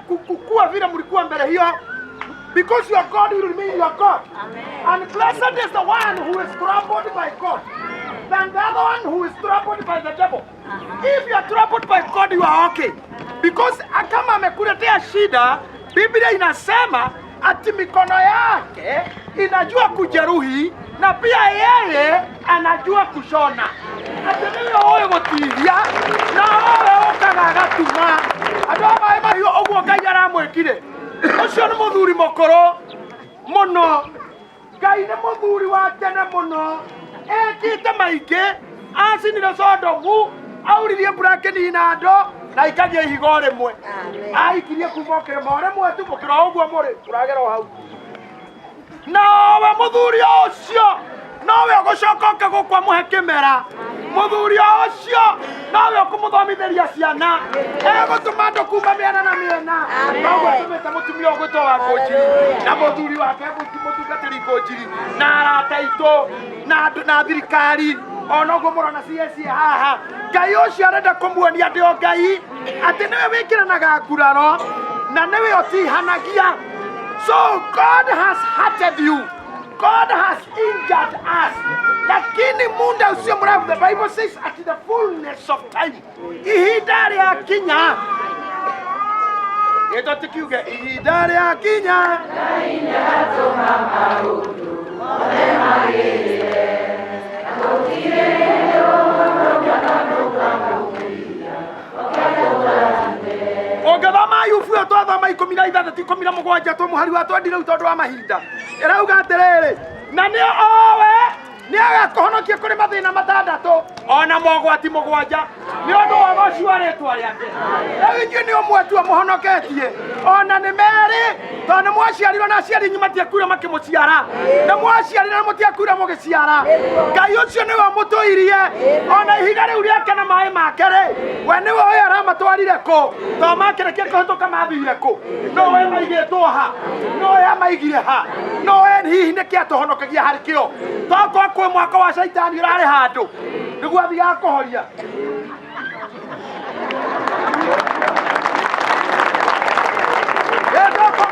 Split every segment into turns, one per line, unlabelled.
Kukua vile mlikuwa mbele hiyo, because your God will remain your God. And blessed is the one who is troubled by God than the other one who is troubled by the devil. If you are troubled by God, you are okay, because kama amekuletea shida, Biblia inasema ati mikono yake inajua kujeruhi na pia yeye anajua kushona, atĩ nĩwe ũĩ gũtihia na owe ũkaga agatuma. Andũ a maĩ mahiũ, ũguo Ngai aramwĩkire. Ũcio nĩ mũthuri mũkũrũ mũno. Ngai nĩ mũthuri wa tene mũno, ekĩte maingĩ. Acinire Sodomu, auririe mbura akĩnina andũ na aikagia ihiga o rĩmwe. Aikirie kuma o kĩrĩma o rĩmwe tu, mũkĩra o ũguo mũrĩ ũragera o hau. Nawe mũthuri ũcio nowe ũgũcoka ũke gũkũ amũhe kĩmera. Mũthuri ũcio nowe ũkũmũthomithĩria ciana, egũtũma andũ kuma mĩena na mĩena. Noguo atũmĩte mũtumia ũgwĩtwo wa Ngũnjiri na mũthuri wake mũtungatĩri Ngũnjiri na arata aitũ na andũ na thirikari, onoguo mũrona CSC haha. Ngai ũcio arenda kũmuonia ndĩ o Ngai, atĩ nĩwe wĩkĩranaga nguraro na nĩwe ũtihanagia. So God has hurted you, God has injured us, lakini muda usio mrefu, the Bible says, at the fullness of time, ihinda rĩa kinya, gĩtũ tikiuge ihinda rĩa kinya.
Ngai nĩagatũma maũndũ mothe magĩrĩre, na gũtirĩ hĩndĩ ũngĩona ndũkamũgiria oke atũrathime.
Ũngĩthoma Ayubu ĩyo twathoma 16, 17, twĩ mũhari wa twendi rĩu tondũ wa mahinda, ĩrauga atĩrĩrĩ, na nĩ owe nĩ agakũhonokia kũrĩ mathĩna matandatũ ona mogwati mũgwanja nĩ ũndũ wa ũgoci wa rĩtwa rĩake. Rĩu inyuĩ nĩ ũmwe tu amũhonoketie, ona nĩ merĩ, tondũ nĩ mwaciarirwo na aciari inyuĩ matiakuire makĩmũciara, nĩ mwaciarire na mũtiakuire mũgĩciara. Ngai ũcio nĩwe ũmũtũirie, ona ihiga rĩu rĩake na maĩ make rĩ, we nĩwe ũyũ aramatwarire kũ, tondũ makĩrĩkia kũhĩtũka mathire kũ? No we maigĩtwo ha? No we amaigire ha? No we hihi nĩkĩ atũhonokagia harĩ kĩo? Tokorwo kwĩ mwaka wa caitani ũrarĩ handũ nĩguo athiaga kũhoria.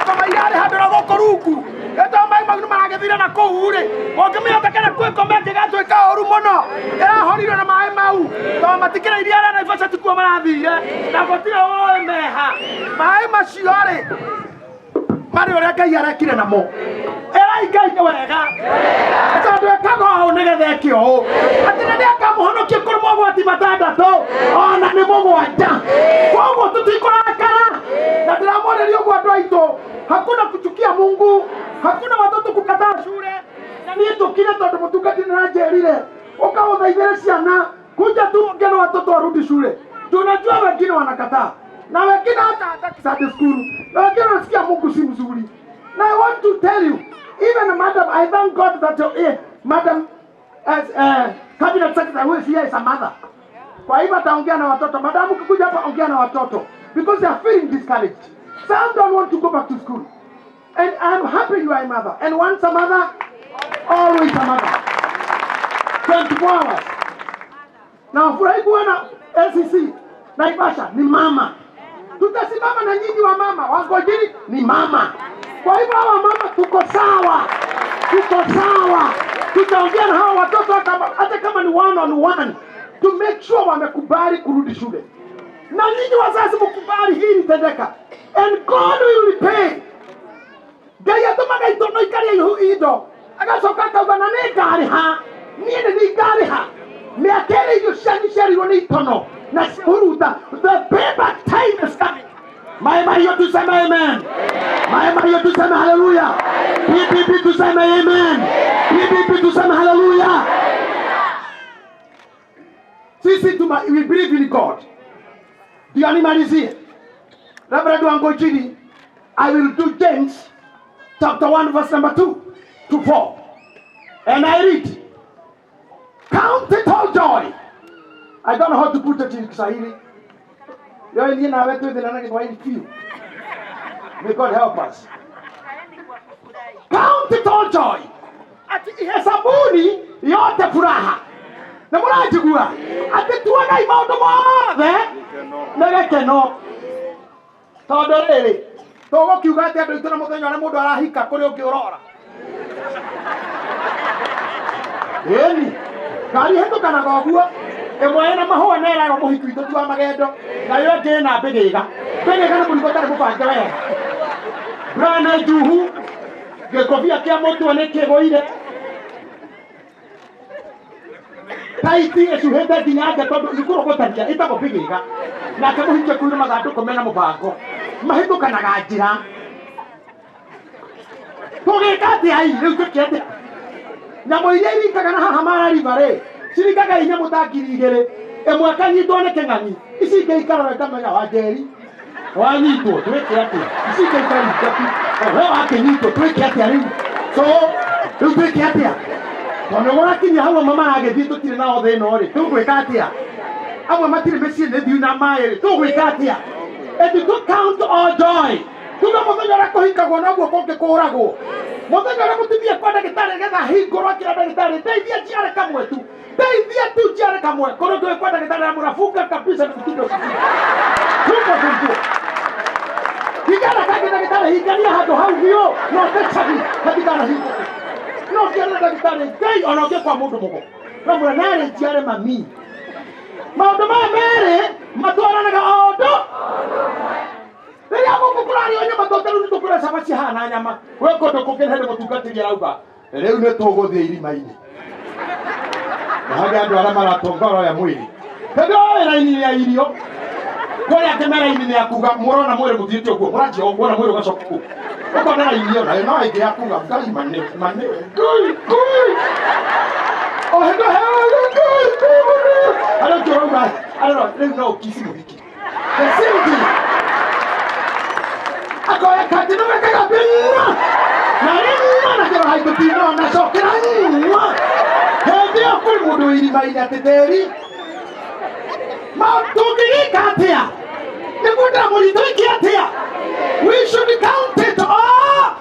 Ngoma irarĩ handũ na gũkũ rungu, ĩto mai mau nĩ maragĩthire na kũu rĩ, ũngĩmĩhota kana kwĩ ngoma ĩngĩgatuĩka ũru mũno ĩrahoririo na maĩ mau, tondũ matikĩrĩ iria rĩa Naivasha tikuo marathire na gũtirĩ ũĩ meha. Maĩ macio rĩ, marĩ ũrĩa Ngai arekire namo. Ĩrai Ngai nĩ wega, tondũ ĩkaga ũũ nĩgetha eke ũũ, atĩ na nĩakamũhonokia kũrĩ mogwati matandatũ ona nĩ mũgwanja. Koguo tũtikũrakara, na ndĩramwarĩria ũguo andũ aitũ, hakuna kuchukia Mungu, hakuna watoto kukataa shule. Na niĩ njũkire tondũ mũtungati nĩranjĩrire ũkaũthaithĩre ciana, kuja tu ongea na watoto warudi shule. Tunajua wengine wanakataa na wengine hata hataki Sunday school na wengine wanasikia Mungu si mzuri. Na I want to tell you, even madam, I thank God that madam as cabinet secretary who is here is a mother. Kwa hivyo ataongea na watoto. Madam, ukikuja hapa ongea na watoto because they are feeling discouraged. Some don't want to go back to school. And I'm happy you are a mother. And once a mother, always a mother. 24 hours. Na wafurahi kuona ACC Naivasha ni mama. Tutasimama na nyinyi wa mama, Wangojiri ni mama. Kwa hivyo hawa mama tuko sawa, tuko sawa. Tutaongea na hawa watoto hata kama ni one on one to make sure wamekubali kurudi shule. Na nyinyi wazazi mkubali hii litendeka, and God will repay. Ngai atũmaga itono ikaria ihu indo, agacoka akauga na nĩ ngarĩha, niĩ nĩ niĩ ngarĩha mĩaka ĩrĩa irio cianyu ciarirwo nĩ itono na ciahuruta. The payback time is coming. Maĩ mahiũ tuseme amen. Maĩ mahiũ tuseme haleluya. PPP tuseme amen. PPP tuseme haleluya. Sisi we believe in God. Ndio nimalizie, Reverend Wangojiri, I will do James chapter 1 verse number 2 to 4. And I read, "Count it all joy." I don't know how to put it in Kiswahili. Yo niĩ nawe twĩthĩna na Gĩthwaĩri biũ. May God help us. Count it all joy. Ati ihesabuni yote furaha. Na mũranjigua? Atĩ tuagai maũndũ mothe na gĩkeno. Tondũ rĩrĩ, tũgũkiuga atĩ andũ aitũ na mũthenya ũrĩa mũndũ arahika kũrĩ ũngĩ ũrora. Ĩni, ngari ĩhĩtũkanaga ũguo, ĩmwe ĩna mahũa na ĩrarwo mũhiki witũ ti wa magendo, nayo ĩngĩ ĩna mbĩgĩga. Mbĩgĩga nĩ mũrigo ũtarĩ mũbange wega. Mbura nĩ njuhu, gĩkobia kĩa mũtwe nĩ kĩgũire, taiti ĩcuhĩte nginya nja tondũ ikũrogotania ĩtagwo mbĩgĩga. Nake mũhiki akuire mathandũkũ mena mũbango, mahĩtũkanaga njĩra. Tũgĩka atĩa ĩ? Rĩu twĩke atĩa? Nyamũ iria iringaga na haha Mara River rĩ, ciringaga i nyamũ ta 2000, ĩmwe ĩkanyitwo nĩ kĩng'ang'i, ici ingĩ ikarora ikamenya Wanjeri wanyitwo twĩke atĩa, ici ingĩ ikaringa tu, o we wakĩnyitwo twĩke atĩa rĩu? So rĩu twĩke atĩa? Tondũ nĩũrakinyia hau amwe maragĩthiĩ tũtirĩ nao thĩ ĩno rĩ, tũgwĩka atĩa? Amwe matirĩ mĩciĩ nĩ thiu na maĩ rĩ, tũgwĩka atĩa? Ĩti to count all joy. Tuga mũthenya ũrĩa kũhikagwo noguo kũngĩ kũragwo. Mũthenya ũrĩa mũtumia kwa ndagĩtarĩ nĩgetha ahingũrwo akĩra ndagĩtarĩ ndeithia njiare kamwe tu, ndeithia tu njiare kamwe. Kũrĩ ũngĩ wĩ kwa ndagĩtarĩ aramũrafunga kabisa na mtindo ũcio. Funga funguo. Hingana kangĩ ndagĩtarĩ hingania handũ hau biũ no tecagi hatikanahingũke. No ũkĩarĩra ndagĩtarĩ Ngai ona ũngĩ kwa mũndũ mũgo. Ramũra narĩ njiare mami. Maũndũ maya merĩ matwaranaga o ũndũ rĩrĩa gũkũ kũrarĩo nyama tondũ rĩu nĩtũkũrĩa cabaci hana nyama gwĩ kũndũ kũngĩ hĩndĩ mũtungatĩri arauga rĩu nĩ tũgũthiĩ irima-inĩ na harĩ andũ arĩa maratongoro ya mwĩrĩ hĩndĩ ĩyo wĩra-inĩ ya irio kũrĩa angĩ mera-inĩ ya kuga mũrona mwĩrĩ mũthiĩte ũguo mũranjia ũguo na mwĩrĩ ũgacoka ũguo ũkona raini ĩyo nayo no ĩngĩ ya kuga ngai mane mane ngai ngai o hĩndĩ ĩyo ngai ngai arĩa ũngĩ ũrauga arĩa rĩu no ũkici mũhiki The same thing. Akoya kati no mekaga bingwa. Na ringwa na kĩro haitũ tino na cokera ngwa. Hĩndĩ ĩyo kũrĩ mũndũ wĩ irima-inĩ atĩ tĩri. Ma tũngĩgĩka atĩa? Nĩguo ndĩramũria twĩke atĩa? We should count it all.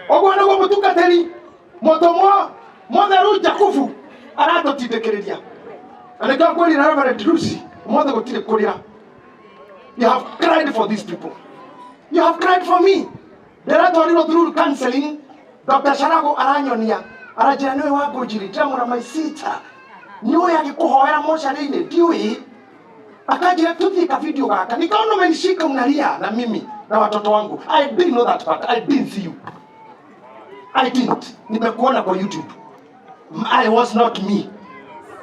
Ũguo nĩguo mũtungatĩri mũtũmwo mũtheru Jakubu aratũtindĩkĩrĩria. Na nĩkĩo ngwĩrire Reverend Lucy, ũmũthĩ gũtirĩ kũrĩra. You have cried for these people. You have cried for me. Ndĩratwarirwo through counseling. Dr. Sharago aranyonia aranjĩra nĩwe wa ngũnjiri ndĩramwĩra my sister nĩũĩ agĩkũhoera mocarĩ-inĩ ndiũĩ akanjĩra tuthiĩ ka video gaka nikaona umenishika unalia na mimi na watoto wangu I didn't know that part I didn't see you I didn't nimekuona kwa YouTube I was not me.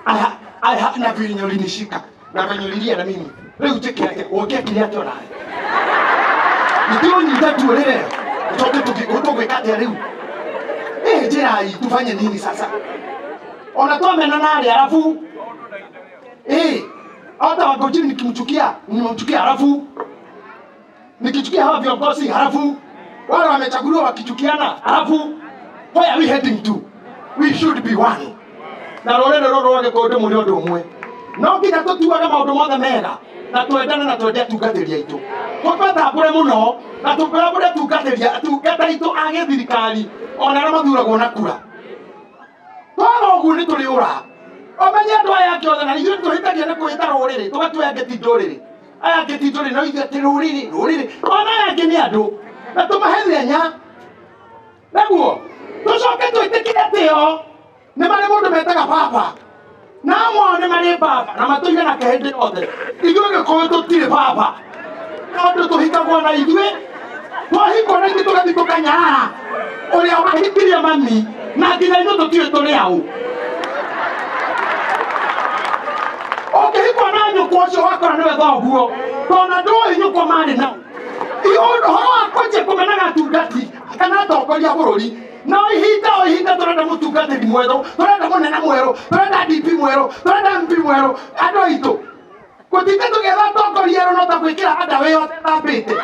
I na venye ulinishika na venye ulilia na mimi. Rĩu njĩke atĩa? Ũngĩekire atĩa onawe? Nĩtũnyita tuũrĩre tũcoke tũgwĩka atĩa rĩu? Ĩ njĩrai tufanye nini sasa? Ona twamenana arĩa arabu ĩ hata Wangũnjiri nikimchukia nimemchukia halafu nikichukia hawa viongozi halafu wale wamechaguliwa wakichukiana halafu where are we heading to? We should be one. Na rũrĩrĩ rũrũ rwa Gĩkũyũ ndĩmwĩre ũndũ ũmwe, no nginya tũtuage maũndũ mothe mega na twendane na twende atungatĩri aitũ, tũmatambũre mũno na tũmbũre atungatĩri atungata aitũ a gĩthirikari ona arĩa mathuragwo na kura. Twaga ũguo nĩ tũrĩũra. Ũmenye andũ aya angĩ othe na ithuĩ tũhĩtagia nĩ kwĩta rũrĩrĩ tũgatua aya angĩ ti ndũrĩrĩ aya angĩ ti ndũrĩrĩ no ithuĩ atĩ rũrĩrĩ rũrĩrĩ ona aya angĩ nĩ andũ na tũmahe thenya naguo tũcoke twĩtĩkĩre atĩ o nĩ marĩ mũndũ metaga baba na amwe ao nĩ marĩ baba na matũire nake hĩndĩ yothe ithuĩ gĩkũyũ tũtirĩ baba tondũ tũhikagwo na ithuĩ twahikwo na ithuĩ tũgathiĩ tũkanyarara ũrĩa wahikirie mami na nginya ithuĩ tũtiũĩ tũrĩ aũ ũngĩhikwo na nyũkwa ũcio wakora nĩwe thoguo tondũ ndũĩ nyũkwa marĩ nao ũhoro wa kwanjia kũmenaga atungati kana atongoria a bũrũri no ihinda o ihinda tũrenda mũtungatĩri mwerũ tũrenda mũnene mwerũ tũrenda DP mwerũ tũrenda MP mwerũ andũ aitũ gũtinda tũgĩetha atongoria erũ no ta gwĩkĩra underwear ũtethambĩte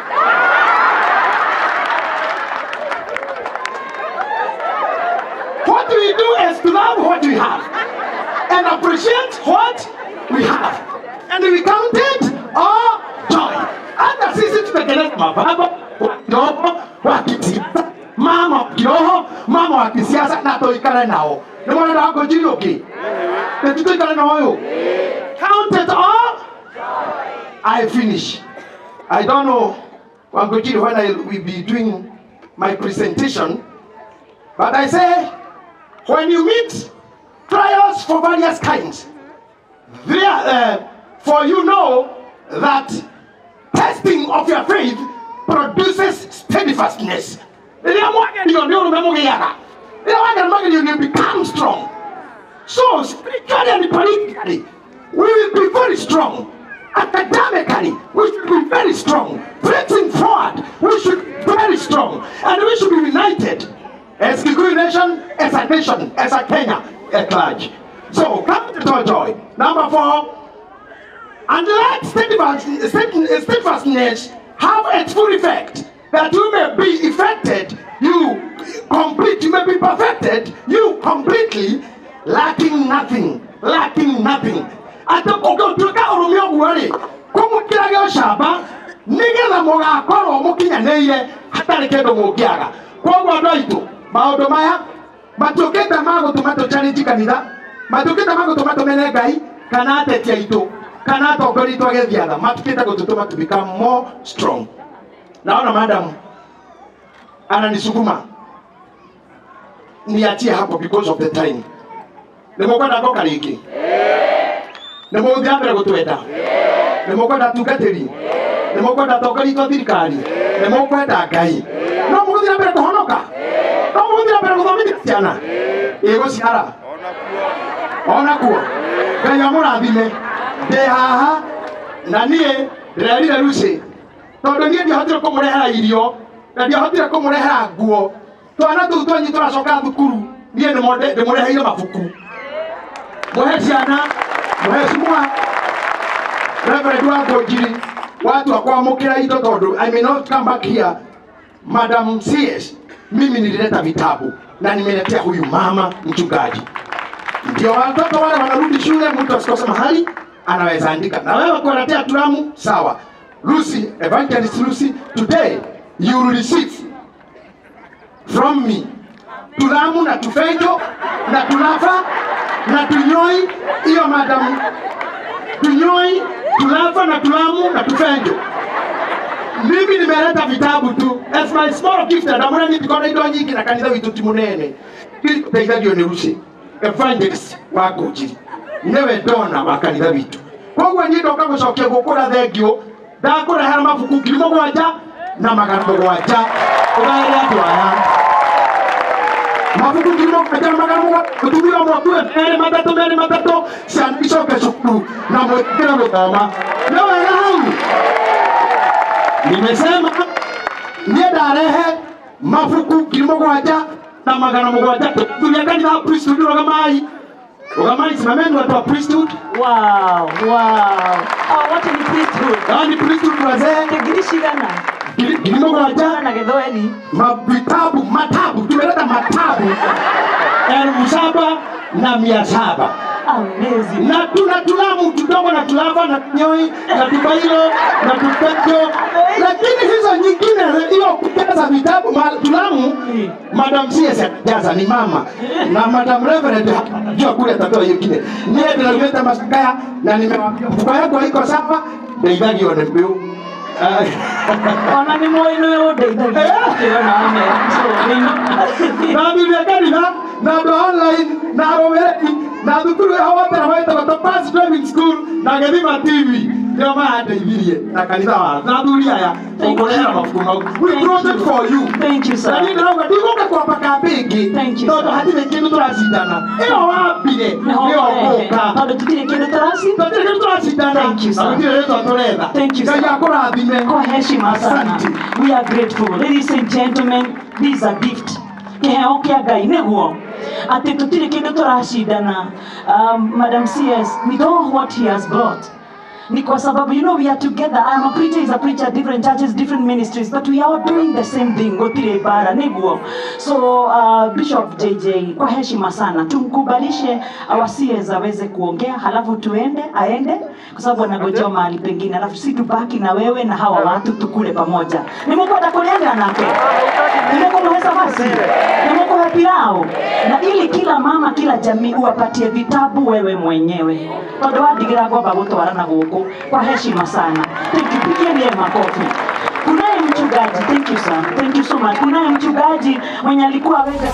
What we do is to love what we have and appreciate what we have and we count it all joy. Hata sisi tutengeneze mababa wa kiroho wa kisiasa, mama wa kiroho, mama wa kisiasa na tuikare nao. Nĩ mwana wa ngũnjiri ũngĩ? Nĩ tuikare nao ũyũ? Count it all. I finish. I don't know, Wangujiri, when I will be doing my presentation, but I say, when you meet trials for various kinds, there, for you know that testing of your faith produces steadfastness. Rĩrĩa mwagerio nĩ ũrũme mũgĩaga, rĩrĩa wagerio magerio you become strong. So spiritually and politically, we will be very strong. Academically, we should be very strong. Preaching forward, we should be very strong. And we should be united as Kikuyu nation, as a nation, as a Kenya at large. So come to joy. Number 4, and let steadfastness have its full effect, that you may be effected, you complete, you may be perfected, you completely, lacking nothing, lacking nothing. Atĩ ũngĩtuĩka ũrũme ũguo rĩ, kũmũkĩrage ũcamba nĩgetha mũgakorwo mũkinyanĩire hatarĩ kĩndũ mũngĩaga. Koguo andũ aitũ, maũndũ maya matiũkĩte ma gũtũma tũ challenge kanitha, matiũkĩte ma gũtũma tũmene Ngai kana ateti aitũ kana atongoria aitũ a gĩthiatha, matukĩte gũtũtũma to become more strong. Naona madam ananisukuma niachie hapo because of the time. Nĩ mũkwenda ngoka rĩngĩ? Nĩ mũgũthiĩ na mbere gũtwenda? Nĩ mũkwenda atungatĩri? Nĩ mũkwenda atongoria aitũ a thirikari? Nĩ mũkwenda Ngai? No mũgũthiĩ na mbere kũhonoka? No mũgũthiĩ na mbere gũthomithia ciana? Ĩ gũciara onakuo Ngai amũrathime. Ndĩ haha na niĩ ndĩrerire Lucy tondũ niĩ ndiahotire kũmũrehera irio na ndiahotire kũmũrehera nguo, twana tũu twanyu tũracoka thukuru, niĩ ndĩmũreheire mabuku mũhe ciana. Mheshimiwa Reverend wa Ngũnjiri, watua kwamũkĩra indo, tondũ I may not come back here. Madam CS, mimi nilileta vitabu na nimeletea huyu mama mchungaji, ndio watoto wale wanarudi shule, mtu asikose mahali anaweza andika. Na wewe kuwaletea tulamu, sawa. Lucy, Evangelist Lucy, today you will receive from me tulamu na tufenjo na tulafa na tunyoi. Hiyo madam, tunyoi, tulafa na tulamu na tufenjo. Mimi nimeleta vitabu tu as my small gift. Ndamwĩra niĩ ndikona indo nyingĩ na kanitha witũ ti mũnene. Teithagio nĩ Lucy Evangelist wa Ngũnjiri, nĩwe ndona wa kanitha witũ. Koguo niĩ ndoka gũcokia gũkũra thengio, ndakũrehera mabuku 7,700 ũgaĩre andũ aya mabuku 7,700. Mũtumia ũmwe akue merĩ matatũ, merĩ matatũ, ciana icoke cukuru na mwĩtĩkĩre gũthoma. Nĩ wega hau nimesema niĩ ndarehe mabuku 7,700. Tulia kanitha wa priesthood, rũgamai, rũgamai, simameni watu wa priesthood.
Wow. Oh, wote ni priesthood.
Hawa ni priesthood wazee.
Ngiri cigana?
7,000.
Na Gĩthweri.
Mavitabu, matabu, tumeleta matabu 7,700.
Amazing.
Na tuna tulamu tudogo na tulava na tunyoi na tubailo na tupejo, lakini hizo nyingine, hiyo kujaza vitabu tulamu, Madam CS atajaza, ni mama na Madam Reverend jua kule atatoa hiyo kile. Niĩ ndĩraumĩte macakaya na nimewambia mfuko yakwa iko sawa, ndeithagio nĩ mbiu.
Ona nĩ moĩ nĩ ũndeithagia. Kĩona ame. So, nĩ
Na athuri a kanitha na andũ a online na arũmĩrĩri na thukuru ĩho wothe wĩtagwo Topaz Driving School na Gĩthima TV nĩo marandeithirie na kanitha wa na athuri aya gũkũrehera mabuku mau. We brought it for you.
Thank you, sir.
Na niĩ ndĩrauga ndigũka kwamba kambĩ ĩngĩ
Thank you,
tondũ
sir.
hatirĩ kĩndũ tũracindana. Ĩyo wambire nĩyo ngũka.
Tondũ tũtirĩ kĩndũ tũraci.
Tũtirĩ kĩndũ tũracindana.
Thank you, sir.
Na gũtirĩ rĩtwa tũretha.
Thank you, sir.
Ngai akũrathime.
Kwa heshima sana.
Asante.
We are grateful. Ladies and gentlemen, this is a gift. Kĩheo kĩa Ngai nĩguo atĩ tũtirĩ kĩndũ tũracindana. Madam CS, with all what he has brought, ni kwa sababu we are together. I am a preacher, is a preacher, different churches, different ministries, but we are all doing the same thing. Gũtirĩ mbara nĩguo. So Bishop JJ, kwa heshima sana tumkubalishe our CS aweze kuongea, halafu tuende, aende kwa sababu anagojea mahali pengine, halafu si tubaki na wewe na hawa watu tukule pamoja. Nĩmũkwenda kũrĩanĩra nake, nĩmũkũmũhe basi, nĩmũkũhe pilau, na ili kila mama, kila jamii uwapatie vitabu wewe mwenyewe, tondũ wandigĩra ngwamba gũtwarana gũkũ. Kwa heshima sana, thank you. Pigieni yeye makofi. Kunaye mchungaji, thank you sir, thank you so much. Kunaye mchungaji mwenye alikuwa aweze